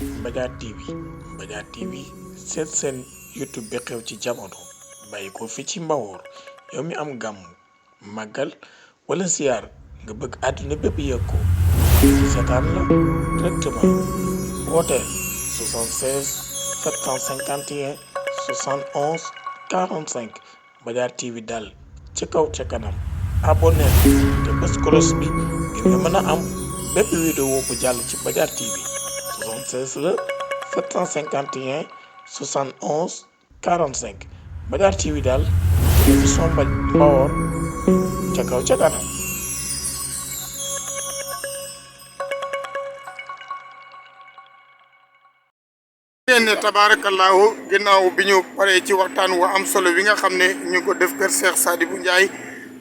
Mbadiar TV Mbadiar TV seen YouTube bi xew ci jamono bàyyi ko fi ci Mbawoor yow mi am gàmm màggal wala ziar nga bëgg àdduna bépp yëg ko seetaan la directement wooteel 76 751 71 45 Mbadiar TV daal ca kaw ca kanam abonné te bës cloche bi ngir nga mën a am bépp vidéo bu jàll ci Mbadiar TV 76 la 751 71 45 Mbadiar TV daal télévision Mbawoor ca kaw ca kanam. ne tabarakallahu ginnaaw bi ñu paree ci waxtaan wu am solo bi nga xam ne ñu ko def kër Cheikh Sadibou Ndiaye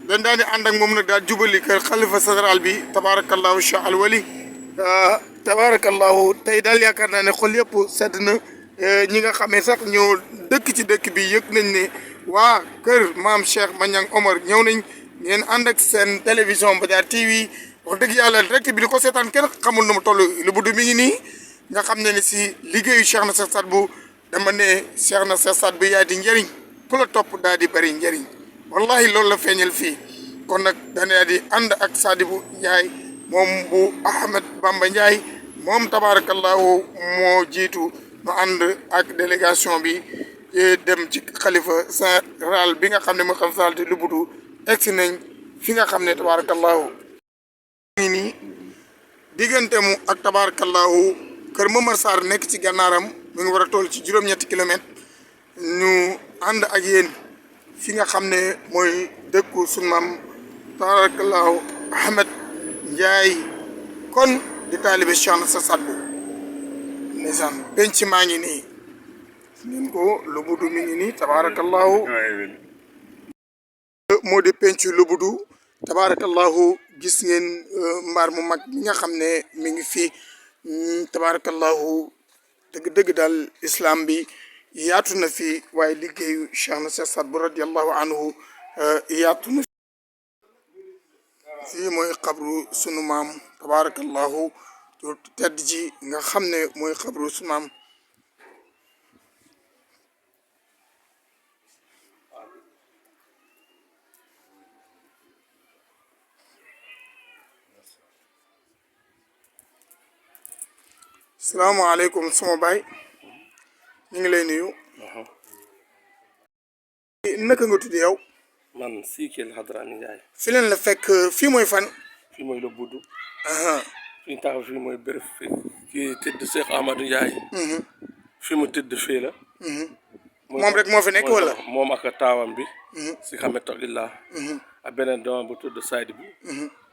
dañ daan di ànd ak moom nag daal jubali kër xalifa général bi tabarakallahu Cheikh Al Wali tabarakallahu tey daal yaakaar naa ne xol yëpp sedd na ñi nga xamee sax ñoo dëkk ci dëkk bi yëg nañ ne waa kër maam Cheikh Maniang Omar ñëw nañ ngeen ànd ak seen télévision Mbadiar TV wax dëgg yàlla direct bi di ko seetaan kenn xamul nu mu toll lu buddu mi ngi nii nga xam ne si liggéeyu Cheikh na Cheikh Sadibou dama ne Cheikh na Cheikh Sadibou yaa di njëriñ ku la topp daal di bëri njëriñ wallahi loolu la feeñal fii kon nag dana di ànd ak Sadibou Ndiaye moom bu Ahmed Bamba Ndiaye moom tabarakallahu moo jiitu nu ànd ak délégation bi dem ci xalifa général bi nga xam ne mooy xalifa général te Lubbutu egsi nañ fi nga xam ne tabarakallahu nii diggante mu ak tabarakallahu kër Momar Sarr nekk ci gànnaaram mi ngi war a toll ci juróom-ñetti kilomètre ñu ànd ak yéen fi nga xam ne mooy dëkku sunu maam tabarakallahu Ahmed Ndiaye kon di taalibe Cheikh na Cheikh Sadibou ndeysaan penc maa ngi nii ngeen ko Lubbutu mi ngi nii tabarakallahu moo di penc Lubbutu tabarakallahu gis ngeen mbaar mu mag mi nga xam ne mi ngi fii tabarakallahu dëgg-dëgg daal islam bi yaatu na fi waaye liggéeyu Cheikh na Cheikh Sadibou radiallahu anhu yaatu na fii mooy xabru sunu maam tabarakallahu tedd ji nga xam ne mooy xabru sunu maam salaamaaleykum sama baay ñu ngi lay nuyu. naka nga tudd yow. man Sikeel Hadrami Ndiaye. fi leen la fekk fii mooy fan. fii mooy Lubbutu. fi ñu taxaw fii mooy béréb fii tëdd Cheikh Ahmadou Ndiaye. fi mu tëdd fii la. moom rek moo fi nekk wala. moom ak taawam bi. si xamet togillah. ak beneen doomam bu tudd Sadibou.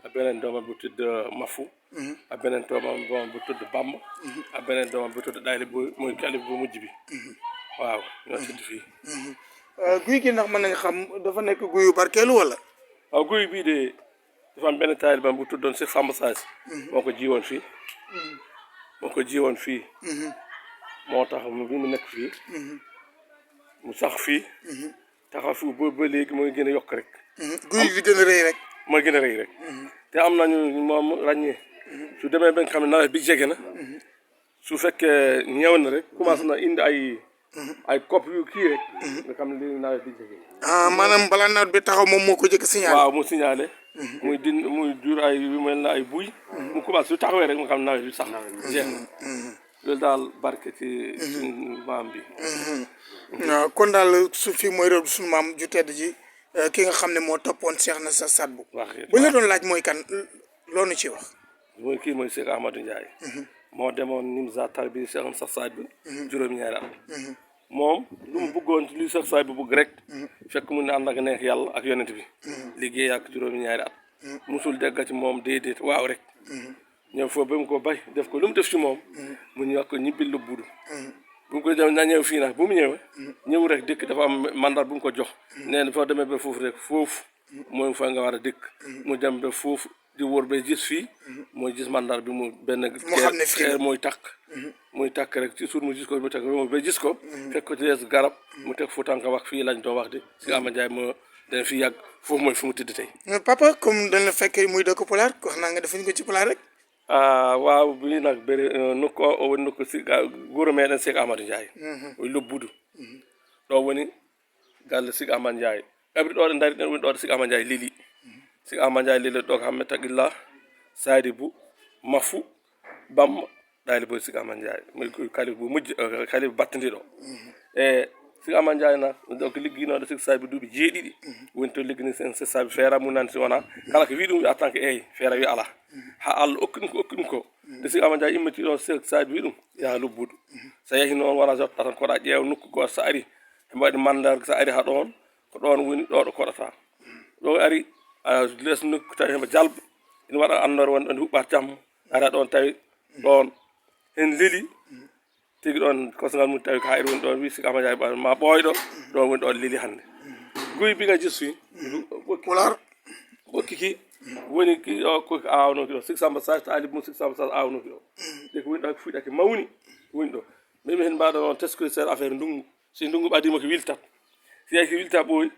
ak beneen doomam bu tudd Mafu. ak beneen doomam bu tudd Bamba. ak beneen doomam bu tudd Dayli bu mooy kalif bu mujj bi. waaw ñoo tëdd fii. guy gi ndax mën nañ xam dafa nekk guyu barkeelu wala. waaw guy bii de dafa am benn taalibam bu tuddoon si Samba Saasi. moo ko jiwoon fii. moo tax bi mu nekk fii. mu sax fii. taxaw fii ba léegi mooy gën a yokk rek. guy gi gën a rëy rek. mooy gën a rëy rek. te am nañu moom ràññee. su demee ba nga xam ne nawet bi jege na. su fekkee ñëw na rek commencé na indi ay kopp yu kii rek. nga xam ne lii nawet bi jege. maanaam balaa nawet bi taxaw moom moo ko jëkk signalé. waaw mu signalé. muy jur ay yu mel na ay buy. mu commencé su taxawee rek nga xam ne nawet bi sax na. jeex na loolu daal barke ci suñu maam bi. waaw kon daal su fi mooy réew suñu maam ju tedd ji ki nga xam ne moo toppoon Cheikh na Cheikh Sadibou. bu ñu la doon laaj mooy kan loolu ci wax. mooy kii mooy Cheikh Ahmadou Ndiaye. moo demoon Nimza tarbi Cheikh na Cheikh Sadibou. juróom-ñaari at. moom lu mu bëggoon ci li Cheikh Sadibou bëgg rek. fekk mu ne ànd ak neex yàlla ak yonent bi. liggéey ak juróom-ñaari at. musul dégg ci moom déedéet waaw rek. ñëw foofu ba mu ko bay def ko lu mu def ci moom. mu ñu wax ko ñibbi Lubbutu. bu mu ko dem na ñëw fii nag bu mu ñëwee. ñëw rek dëkk dafa am mandat bu mu ko jox. nee na foo demee ba foofu rek foofu mooy fa nga war a dëkk. mu dem ba foofu di wóor ba gis fii. mooy gis mandat bi mu benn. moo xam ne fii mooy takk. muy takk rek ci suur mu gis ko mu takk ba gis ko. fekk ko ci des garab mu teg fu tànk wax fii lañ doon wax de si Ahmed Ndiaye moo dana fi yàgg foofu mooy fu mu tëdd tey. papa comme dañ la fekkee muy dëkk pulaar wax naa nga defuñ ko ci pulaar rek. waaw bi nag bëri nokku o woni nokku guro meɗen Sik Amadou Ndiaye o lobbudu ɗo woni galle Sik Amadou Ndiaye ɓeɓri ɗo ɗe dari ɗen woni ɗo Sik Amadou Ndiaye leli Sik Amadou Ndiaye leli ɗo ko Hammet Taqilla Sadibou Mafou Bamma ɗali boy Sik Amadou Ndiaye kalifa mujj kalifa battandiɗo e Sik Amadou Ndiaye na donc ligginoɗo Sik Sabi duuɓi jeeɗiɗi woni to liggini Sik Sabi feera mum nani si wona kala ko wi ɗum wi en tant que eyi feera wi ala ha Allah okki ɗum ko nde Sik Amadou Ndiaye immiti ɗon Sik Sabi wi ɗum yaha lobbuɗo so yeehi noon wona jotta tan koɗa ƴeewa nokku goto so ari emo waɗi mandarga so ari ha ɗon ko ɗon woni ɗo ɗo koɗata ɗo ari less nokku tawi hemo jalba ina waɗa andore wonde ɗon huɓɓata jamma ara ɗon tawi ɗon hen leeli tigi ɗon kosgal mum tawi ko hayri woni ɗon wi Sik Amadou Ndiaye ma ɓooyɗo ɗon woni ɗon leeli hannde guy biga jesuyi ɓokki ki woni ki o ko awnoki ɗo 600 talib mum 600 awnoki ɗo de ko woni ɗo fuɗɗake mawni woni ɗo mimi hen mbaɗa on teskude seeɗa affaire ndungu si ndungu ɓadima ko wiltat si yehi ko wilta ɓooyi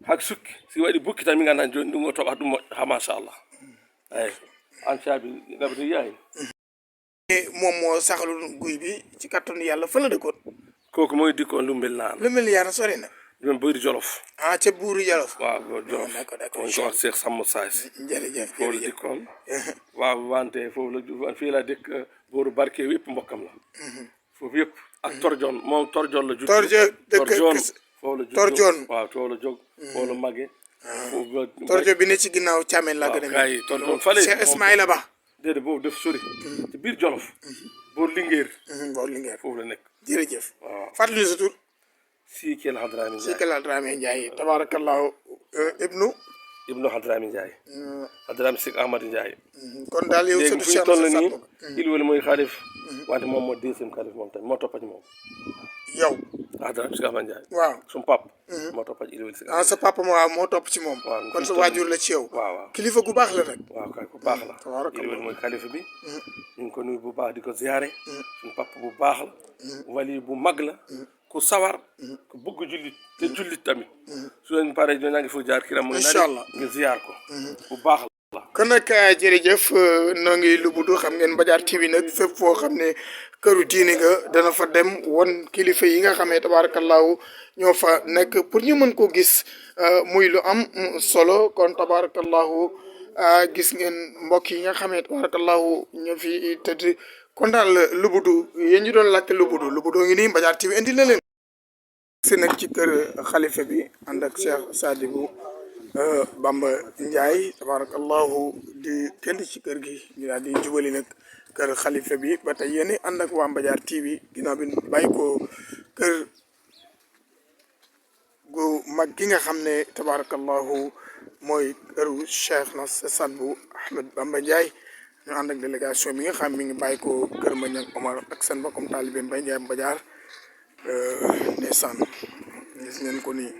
hak sukki si waɗi bukki tan min ganda joni ndungu o toɓat ɗum moƴƴo ha machallah eyyi an caabi ɗaɓata yahi moom moo saxalul guy bi ci kattanu yàlla fa la dëkkoon kooku mooy dikkoon Lumbel naan Lumbel yaana sori na ɗum Boydi Jolof ca buuru Jolof waaw Jolof d'accord on ko Cheikh Samba Sass jërëjëf foofu la dikkoon waaw wante foofu la fii la dëkk booru barke yëpp mbokkam la foofu yëpp ak Torjon moom Torjon la judd Torjon foofu la judd Torjon waaw foofu la jóg foofu la màgge Torjon bi ne ci ginnaaw Thiamène la gën a kay Torjon fale Cheikh Ismaïla Ba déedéet boobu def sori ci biir Jolof boor Linguère boor Linguère foofu la nekk jërëjëf waaw fàttali sa tur Sikel Hadrami Ndiaye Sikel Hadrami Ndiaye tabarakallahu ibnu Hadrami Ndiaye Hadrami Sik Amadou Ndiaye kon daal yow léegi fu ñu toll nii il wala mooy xaalif wante moom moo deuxième xaalif moom tamit moo toppati moom yow Hadrami Sik Amadou Ndiaye waaw sum pap moo toppati il wala Sik sa papa moo topp ci moom kon sa waajur la ci yow waaw kilifa gu baax la nag waaw kay ku baax la il wala mooy xalifa bi ñu ngi ko nuyu bu baax di ko ziyaare suñu papa bu baax la wali bu mag la ku sawar ku bëgg jullit te jullit tamit su leen paree ñoo ngi fu jaar kiram mooy inshallah nga ziyaar ko bu baax la kon nag jërëjëf noo ngi Lubbutu xam ngeen Mbadiar TV nag fépp foo xam ne këru diine nga dana fa dem won kilifa yi nga xamee tabarakallahu ñoo fa nekk pour ñu mën ko gis muy lu am solo kon tabarakallahu gis ngeen mbokk yi nga xamee tabarakallahu ñoo fi tëdd kon daal Lubbutu yéen ñu doon laajte Lubbutu ngi nii Mbadiar TV indi na leen si nag ci kër xalifa bi ànd ak Cheikh Sadibou Bamba Ndiaye tabarakallahu di kenn ci kër gi ñu daal di jubali nag kër xalifa bi ba tey yéen ànd ak waa Mbadiar TV ginnaaw bi bàyyi ko kër gu mag gi nga xam ne tabarakallahu mooy këru Cheikh na Sadibou Ahmed Bamba Ndiaye ñu ànd ak délégation bi nga xam mi ngi bàyyi ko kër Mañang Omar ak seen mbokkum taalibe Mbaye Ndiaye Mbadiar ndeysaan gis ngeen ko nii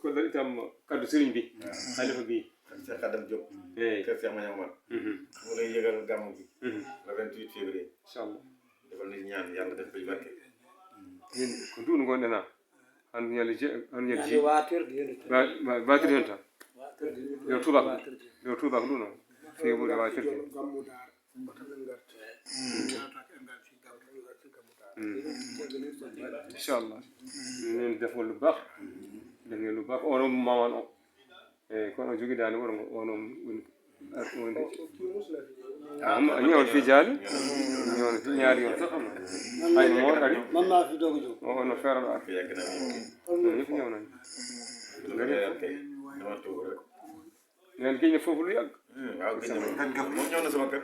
kon nag itam kaddu sëriñ bi xalifa bi Cheikh Khadam Diop kër Cheikh Mañang Omar mu lay yëgal gàmmu gi le 28 février inchallah defal nañ ñaan yàlla def koy barke min ko nduuno gonɗen ha han ñande ji watirde hen tan yo tubak nduno feewude watirde inchallah min defol lu baax def ngeen lu baax ono maman o eyi kono o joguidani oɗo ono woni ñewon fi jaali ñewon fi ñaari yon sax am hay mo ari o ono feeraɗo ar yàgg na ñëpp ñëw nañ kay dama toog rek neen kii ne foofu lu yàgg waaw gëj na moom ñëw na sama kër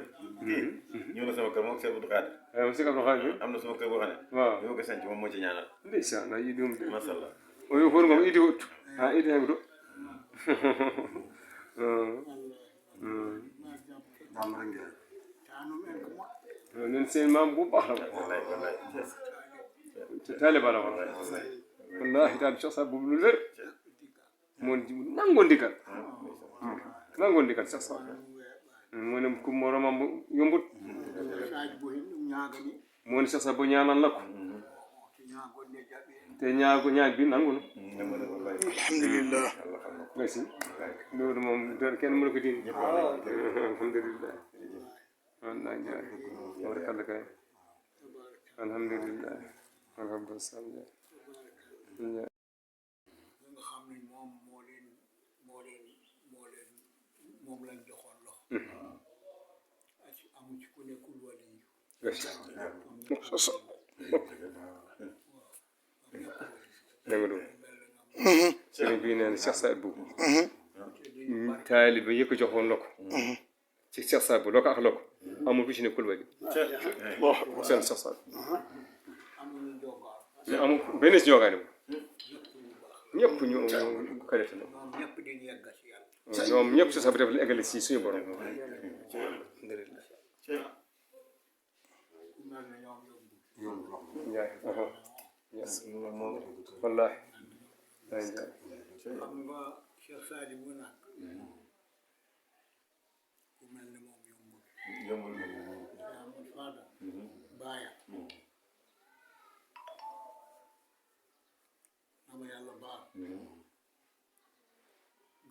ñëw na sama kër moom Cheikh Abdou Khadre waaw si Abdou Khadre am na sama kër boo xam ne waaw bi ma ko sanc moom moo ci ñaanal ndeysaan ay idi mum masha Allah oyo for ngom idi wut ha idi hang do nen seen maam bu baax la wallaay wallaay te taaliba la wallahi taal Cheikh Saad bu lu leer moon nangoo ndigal sax sax moo ne ku moromam bu yombut moo ne Cheikh Saad bu ñaanal la ko te ñaag bi nangu na alhamdulillah merci loolu moom kenn mënu ko dindi alhamdulillah wallahi ñaar barakalla kay alhamdulillah alhamdulillah nga xam ne moom lañ joxoon loxo amu ci ku nekkul wali danga do sëriñ bi nee na Cheikh Saad Bou taalibe yëkk joxoon la ko ci Cheikh Saad Bou loo ko ak la ko amul ku ci nekkul wali seen Cheikh Saad mais amul benn si ñoogaane moom ñëpp ñu ko def na ñoom ñëpp sa sabu def la eggale si suñu borom njaay yes wallahi ay njaay xam nga Cheikh Saadi bu nag ku mel ne moom yombul amul faada baaya nama yàlla baal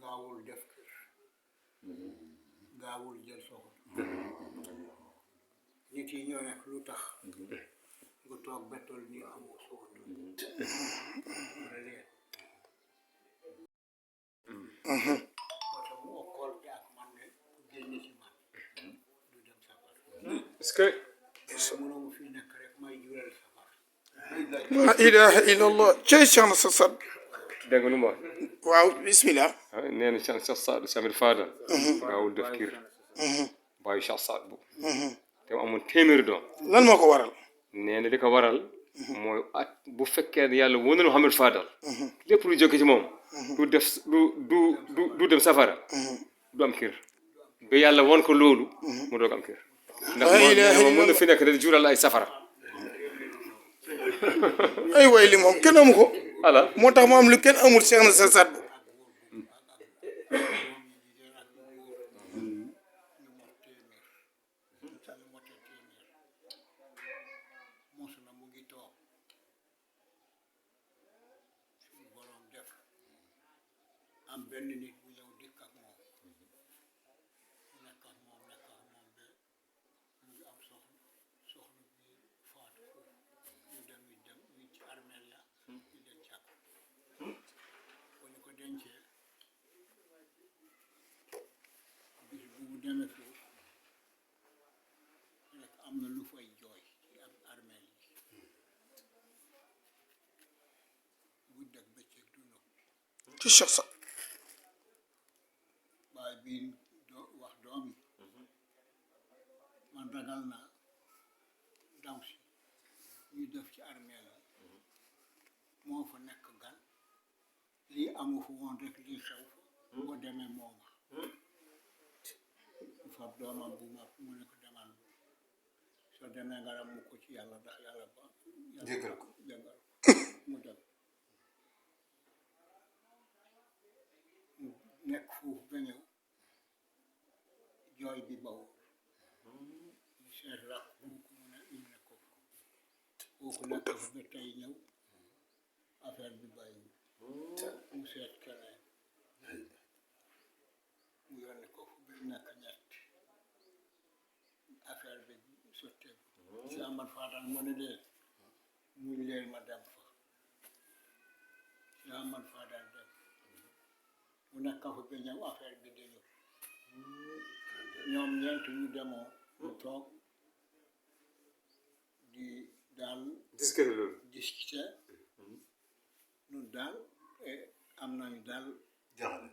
gaawul def kër gaawul jël soxla nit yi ñoo nekk lu tax nga toog bettol ni amoo soxla mu okkool te ak man ne génn ci man du dem safar est-ce que mënoo mu fi nekk rek may jural safar la ilaha illallah cey Cheikh na sa Saad dégg nga lu ma wax waaw bismillah nee na Cheikh Saad Samir Fadal gaawul def kër bàyyi Cheikh Saad Bou te mu amoon téeméeri doom lan moo ko waral nee na li ko waral mooy at bu fekkee yàlla wóor na Mouhamed Fadal lépp lu jóge ci moom du dem safara du am kër ba yàlla won ko loolu mu doog am kër ndax moom mën na fi nekk da jural ay safara ay way li moom kenn amu ko ala moo tax mu am lu kenn amul Cheikh na sa Saad Bou mosula mu ngi toog suñu borom def am benn nit bu ñëw dikk ak moom nekk ak moom ba mu ngi am soxna bi faatu foofu ñu dem ci armeel ya ñu denc ko bu ñu ko dencee bis bu mu demee foofu rek am na lu fay jooy ci am armeel yi guddi ak bëccëg du noppi ci Cheikh Saad baay bi wax doom yi man ragal naa daw si ñu def ci armeel yi moo fa nekk gan lii amu fu woon rek lii xew fa boo demee mooma mu fab doomam bu mag mu ne ko demal soo demee nga ram mu ko ci yàlla ndax yàlla ba jéggal ko mu dem mu nekk foofu ba ñëw jooy bi bawul mu seet rak kooku mu ne ko kooku nekk fa ba tey ñëw affaire bi bàyyiwul mu seet keneen mu yónni ko fu ba nekk ñett affaire bi sotteeku si Amad Fadal mu ne leen muy leen ma dem fa si Amad Fadal dem mu nekk fa ba ñëw affaire bi dañu ñoom ñeent ñu demoo mu toog di daal discuter loolu discuter ñun daal am nañu daal jaaxle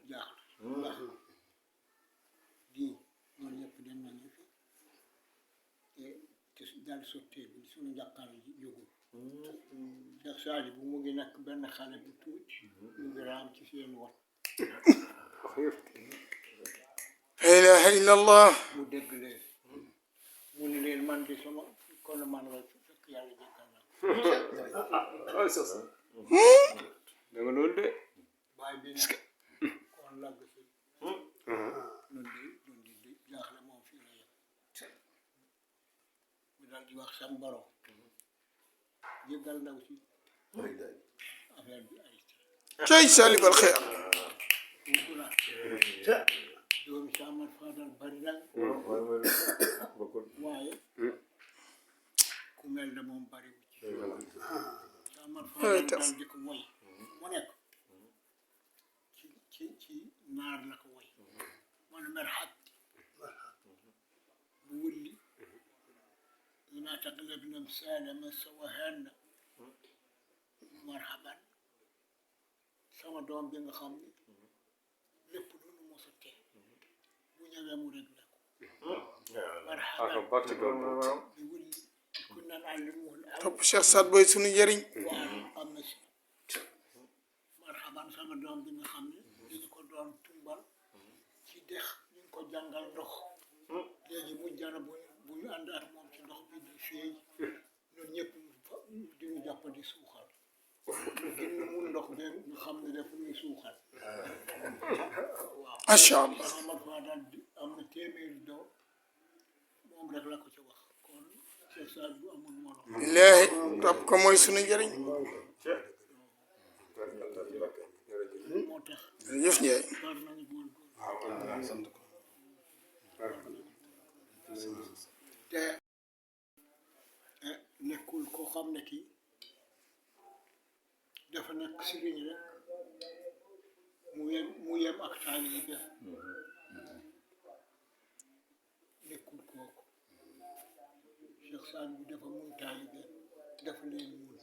ndax dal sottee bi suñu njàqare ji jógul Cheikh Saadi bu mu ngi nekk benn xale bu tuuti mu ngi raam ci seen wat la ilaha illallah mu dégg leen mu ni leen man di sama kon man la fekk yàlla jëkkal na da nga loolu de baay bi ne kon lagg si nun di jaaxle moom fii la yem mu dal di wax sam borom jéggal ndaw si affaire bi ay cay salibal xeer fuutuna doomi Samat Fadal bari nañ waaye ku mel ne moom bari wu ci Samat Fadal dal di ko woy mu nekk ci naar la ko woy man merxat bu wulli lima taglabnam salama sawahanna marhaban sama doom bi nga xam ne lépp lu nu mos a tee bu ñëwee mu réglé ko marhaban baax ci doom bi wulli ku nan àllimuhul topp Cheikh Saad Boy suñu njëriñ waaw am na si marhaban sama doom bi nga xam ne dañu ko doon tumbal ci dex ñu ngi ko jàngal ndox léegi mu jana bu ñu ànd ak moom ci ndox bi di feey ñun ñëpp di ñu jàpp di suuxal ñu gën mun ndox be ñu xam ne def ñuy suuxal waaw macha allah Samat Fadal am na téeméeri doom moom rek la ko ci wax kon Cheikh Saad bu amul morom ilaahi topp ko mooy suñu njëriñ moo tax jërëjëf Njaay war nañu góorgóorlu te nekkul koo xam ne kii dafa nekk sëriñ rek mu yem ak taalibe nekkul kooku Cheikh Saad bu dafa mun taalibe dafa leen mun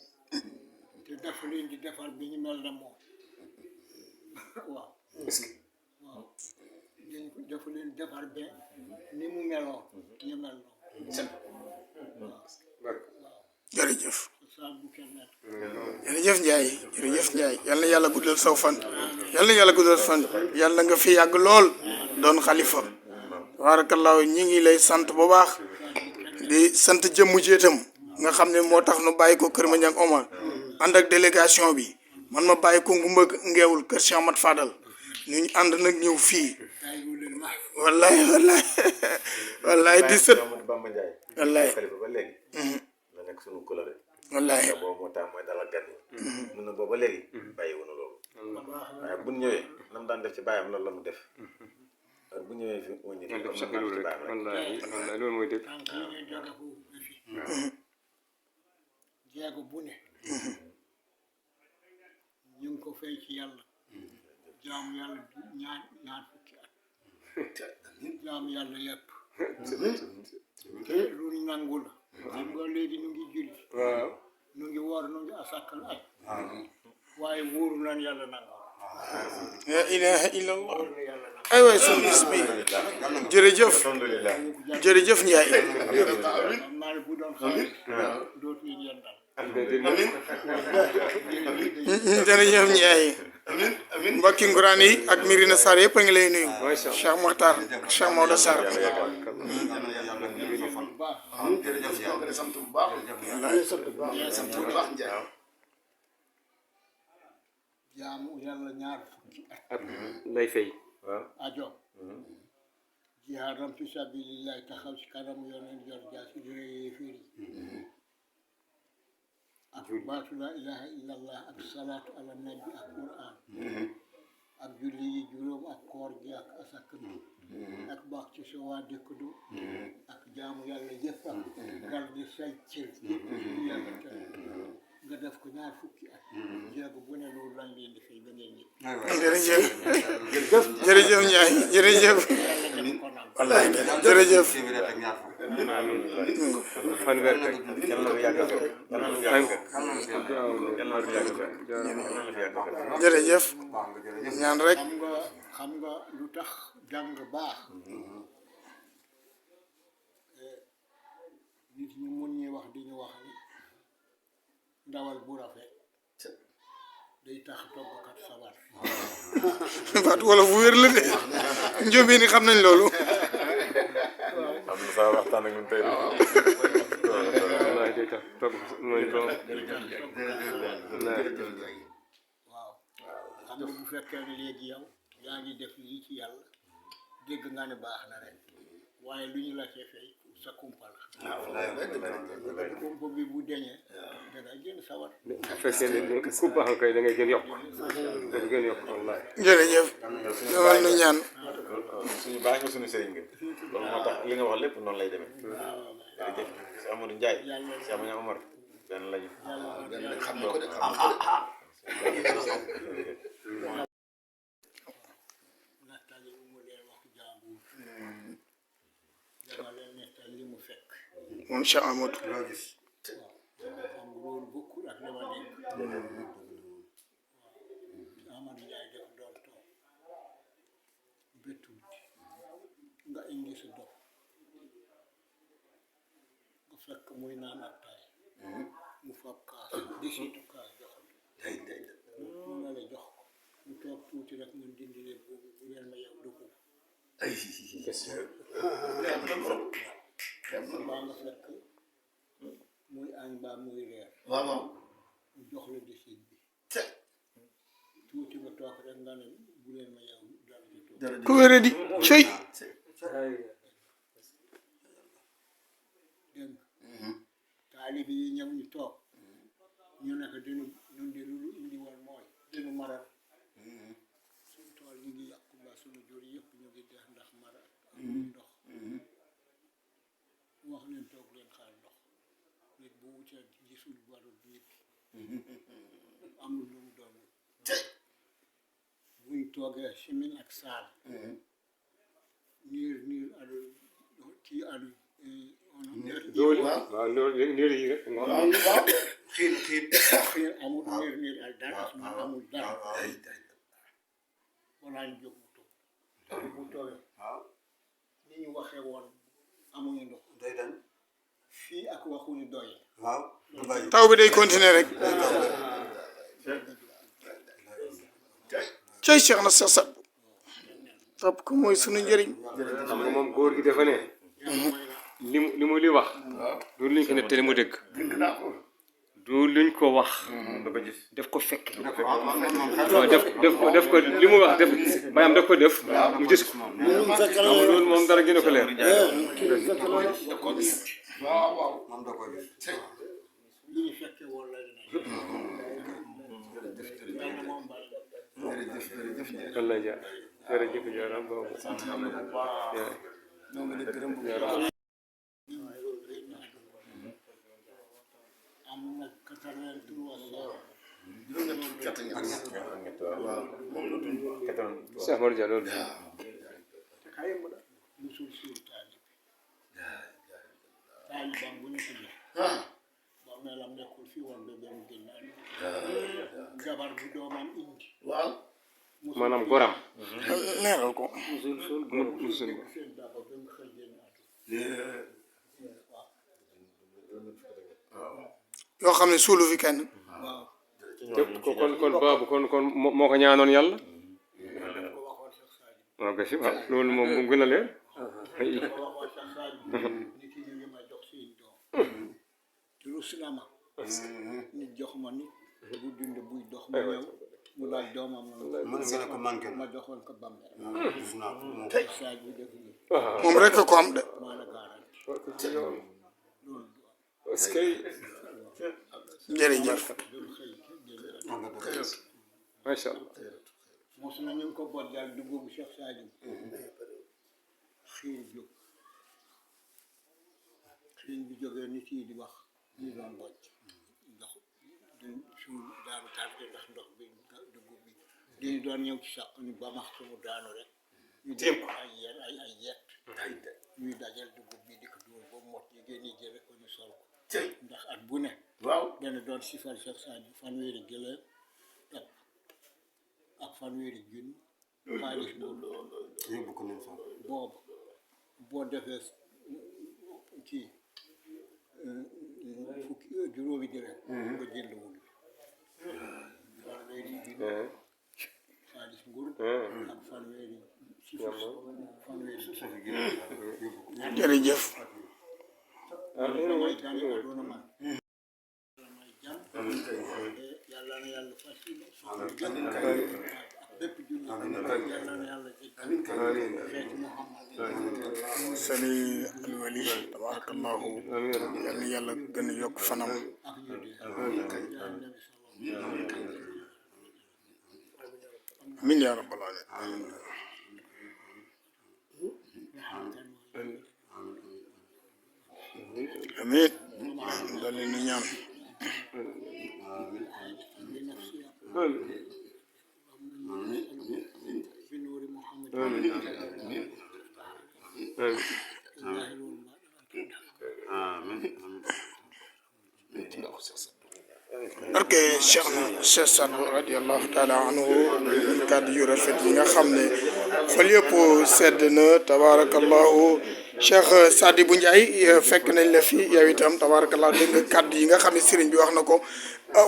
te dafa leen di defar bi ñu mel ne moom waaw waaw dafa leen defar ba ni mu meloon ñu mel noonu jërëjëf Saad bu kenn nekk jërëjëf Njaay jërëjëf Njaay yal na yàlla guddal saw fan yal na yàlla guddal fan yàlla nga fi yàgg lool doon xalifa tabaarakallaahu ñi ngi lay sant bu baax di sant jëmmu jéetam nga xam ne moo tax nu bàyyi ko kër Mandiang Omar ànd ak délégation bi man ma bàyyi ko ngumba ngeewul kër Cheikh Ahmad Fadal ñu ànd nag ñëw fii wallahi wallahi wallahi di sët Amadou Bamba Ndiaye wallahi xalifa ba léegi la nekk sunu coloré wallahi boobu moo tax mooy dalal gan yi mun na booba léegi bàyyi wunu loolu waaye bu ñëwee nam daan def ci bàyyam loolu la mu def bu ñëwee fi wëññi def sax loolu rek wallahi wallahi loolu mooy dëgg tànk yi ñuy jóge foofu ba fi jeego bu ne ñu ngi ko fay ci yàlla jaamu yàlla ñaar fukki at jaamu yàlla yëpp lu ñu nangu la xam nga léegi ñu ngi julli waaw ñu ngi woor ñu ngi asakal aj waaye wóoru nan yàlla nangu la ilaha illallah wóoru na yàlla nangu ay waay suñu bis bi jërëjëf alhamdulilah jërëjëf Njaay xam naa ne bu doon xale dootu ñu yendal jërëjëf Njaay mbokki nguraan yi ak Mirina Sarr yëpp a ngi lay nuyu Cheikh Mokhtar Cheikh Maodo Sarr jaamu yàlla ñaar fukki at lay fay ajoom jihaadan fi sabilillahi taxaw ci kanam yoneen yor jaasi di rey fiiri ak baatu la ilaha illallah ak salaatu ala nabi ak quran ak julli yi juróom ak koor gi ak asaka bi ak baax ci sa waa dëkkdu ak jaamu yàlla yëpp ak garde say cër yàlla tere nga def ko ñaar fukki at jéego bu ne loolu lañ leen di fay ba ngeen ñëpp jërëjëf jërëjëf Njaay jërëjëf wallahi jërëjëf fanweer rek jërëjëf ñaan rek xam nga lu tax jàng baax nit ñi mun ndawal bu rafet day tax toggkat sawar baat wala bu wér la de njóobee ni xam nañ loolu am na saa waxtaan ak ñun tey de. wallaay day tax togg mooy doom waaw xam nga bu fekkee ne léegi yow yaa ngi def lii ci yàlla dégg nga ne baax na rek waaye lu ñu la cee fay sa kumpa la kumpa bi bu deñee dangay gën sawar bu fekkee ne ku baax kay da ngay gën yokk wallaay jërëjëf dawal nu ñaan suñu baax nga suñu sëriñ nga loolu moo tax li nga wax lépp noonu lay demee. jërëjëf si Amadou Ndiaye si Amady Omar benn lañu. xam na ko de nettali bu mu leen wax jàmbur dama leen nettali li mu fekk moom Cheikh Amadou loo gis xam nga loolu bokkul ak li ma dégg Amadou Ndiaye def doon toog bëttul nga indi sa dox nga fekk muy naan attaay mu fab kaas desitu kaas joxal mu ne la jox ko mu toog tuuti rek mun dindi leen boobu bu leen ma yow dugg ay baa nga fekk muy añ baa muy reer waaw mu jox la desit bi tuuti nga toog rek nga ne bu leen ma yow dara di toog ku wére di cëy dégg nga taalibi yi ñëw ñu toog ñu ne ko dinu ñun de lu indi woon mooy dinu maral suñu tool ñu ngi yàqu ba suñu jur yëpp ñu ngi def ndax maral amul ndox wax leen toog leen xaar ndox nit bu wutee gisul warul nit amul lu mu doon buñ toogee simin ak saal niir adu kii adu doole waaw loolu niir yi rek xiin xiin amul niir ak dara amul dara walaa ñu jóg mu toog bu toogee ni ñu waxee woon amuñu ndox day dem fii ak waxuñu doy waaw du bàyyi taw bi day continuer rek cëy Cheikh na sa sab topp ko mooy sunu njëriñ xam nga moom góor gi dafa ne li mu li wax du luñ ko nettali mu dëgg du luñ ko wax def ko fekk waaw def ko li mu wax def bayam def ko def mu gis ko loolu moom dara gën a ko leer waaw moom da koy gis li ñu fekkee woon la dina moom bari wallaay jaar jërëjëf jaaram boobu am na 83 Cheikh Mor Dia loolu musul suul taalib taalibam bu ñu tuddee ba melam nekkul fii woon ba benn génn jabar bu doomam indi waaw maanaam goram leeral ko musul seen daba ba mu xëy génn yoo xam ne suulu fi kenn waaw kon baabu kon moo ko ñaanoon yàlla ko waxoon Cheikh Sadio waaw gasi waaw loolu moom mu gën a leer ko waxoon Cheikh Sadio nit yi ñu ngi ma jox seen doom rus na ma nit jox ma nit bu dund buy dox ma ñëw mu laaj doomam mën nga ne ko manqué na ma joxoon ko Bambey gis naa ko moom Sadio def ni moom rek ko am de maa la garanti loolu loolu du am parce que jërëjëf loolu xëy génn macha allah mos na ñu ngi ko boot daal dugub Cheikh Sadio xiin jóg xiin bi jógee nit yi di wax ñu doon bocc ndox duñ suñu daanu tardé ndax ndox bi dugub bi dañu doon ñëw ci sàq ni ba max sumu daanu rek ñu def ko ay yen ay yett ñuy dajal dugub bi di ko dóor ba mot ñu génne jële ko ñu sol ko ndax at bu ne waaw dana doon sifal Cheikh Sadio fanweeri gëléem ak fanweeri junni xaalis boobu yóbbu ko nen fa boobu boo defee kii fukki juróomi dërëm nga jënd woon fanweeri junni xaalis nguur ak fanweeri jërëjëf damay tànn aduna man damay jàmm yàlla na yàlla fasile soxla jàmm ak bépp junni yàlla na yàlla jëkk xeetu Muhammad sëni alwali tabarakallahu yal na yàlla gën a yokk fanam amin ya rabbal alamin amin dali nu ñaan بنور محمد ok Cheikh Sadbou radiyallahu taala anhu kàddu yu rafet yi nga xam ne xol yëpp sedd na tabarakallahu Cheikh Sadibou Ndiaye fekk nañ la fi yow itam tabarakallahu dégg nga kàddu yi nga xam ne sëriñ bi wax na ko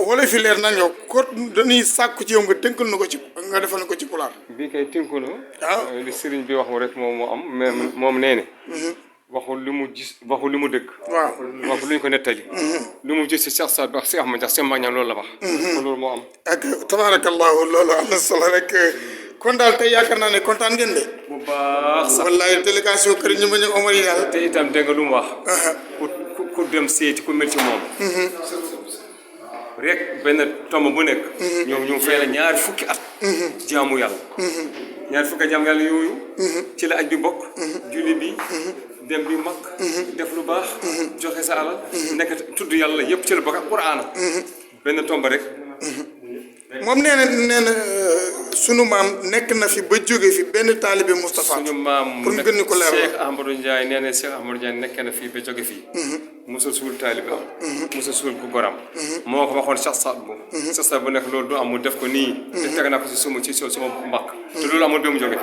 wala fi leer nañ yow ko dañuy sàkku ci yow nga tënkal na ko ci nga defal ko ci pulaar bi kay tënku na waaw li sëriñ bi wax rek moom moo am mais moom nee ne waxul li mu gis waxul li mu dëgg waaw waxul lu ñu ko nettali li mu gis si Cheikh Sadbou ak Cheikh Ahmed Ndiaye seen mañam loolu la wax loolu moo am ak tabarakallahu loolu am na solo rek kon daal tey yaakaar naa ne kontaan ngeen de bu baax sax wallahi délégation kër ñu bañ a Omar yi daal te itam dégg nga lu mu wax ku dem seeti ku mel ci moom rek benn tomb bu nekk ñoom ñu fay la ñaari fukki at jaamu yàlla ñaari fukki at jaamu yàlla yooyu ci la aj bi bokk julli bi dem bi mag def lu baax joxe sa alal nekk tudd yàlla yëpp ci la bokk ak Qur'an benn tomb rek moom nee na sunu maam nekk na fi ba jóge fi benn taalibe Moustapha suñu maam pour ñu gën ñu ko leeral Cheikh Ahmadou Ndiaye nee na Cheikh Ahmadou Ndiaye nekk na fii ba jóge fii musa suul taalibe am musa suul ku goram moo ko waxoon Cheikh Sadbou Cheikh Sadbou nekk loolu du am mu def ko nii te teg naa ko si suma mbakk te loolu amul ba mu jóge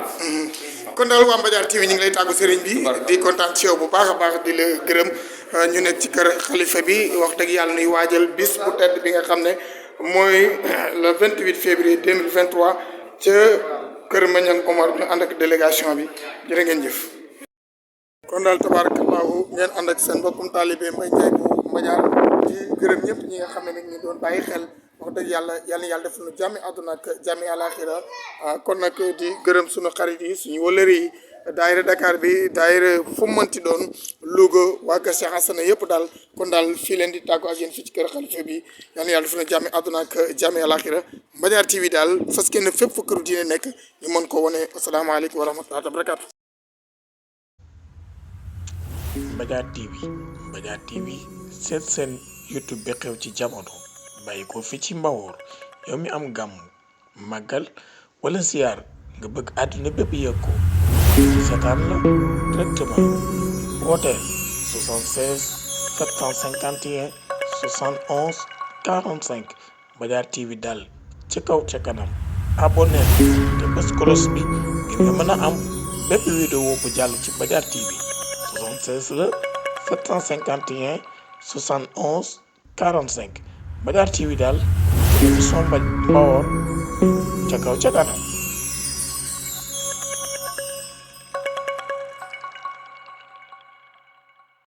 kon daal waa Mbadiar TV ñu ngi lay tàggu sëriñ bi di kontaan ci yow bu baax a baax di la gërëm ñu nekk ci kër xalifa bi wax dëgg yàlla nuy waajal bis bu tedd bi nga xam ne mooy le 28 février 2023 ca kër Mañang Omar ñu ànd ak délégation bi jërë ngeen jëf kon daal tabarakallahu ngeen ànd ak seen mbokkum taalibe Mbaye Ndiaye bu Mbadiar di gërëm ñëpp ñi nga xam ne nag ñu doon bàyyi xel wax dëgg yàlla yàlla defal nu jàmmi àdduna ak jàmmi àlaxira kon nag di gërëm suñu xarit yi suñu wëlëri yi daayira Dakar bi daayira fu mu mënti doon Louga waa kër Cheikh Hassana yëpp daal kon daal fii leen di tàggu ak yéen fii ci kër xalifa bi yàlla defal nu jàmmi àdduna ak jàmmi àlaxira Mbadiar TV daal fas kenn fépp fu këru diine nekk ñu mën ko wane asalaamaaleykum wa rahmatullahi wa barakatu Mbadiar TV seet seen YouTube bi xew ci jamono bàyyi ko fi ci Mbawoor yow mi am gàmm màggal wala ziyaar nga bëgg àdduna bépp yëg ko seetaan la directement wooteel 76 751 71 45 Mbadiar TV daal ci kaw ca kanam abonné te bës cloche bi ngir nga mën a am bépp vidéo bu jàll ci Mbadiar TV 76 la 751 71 45 Mbadiar TV daal télévision Mbawoor ca kaw ca kanam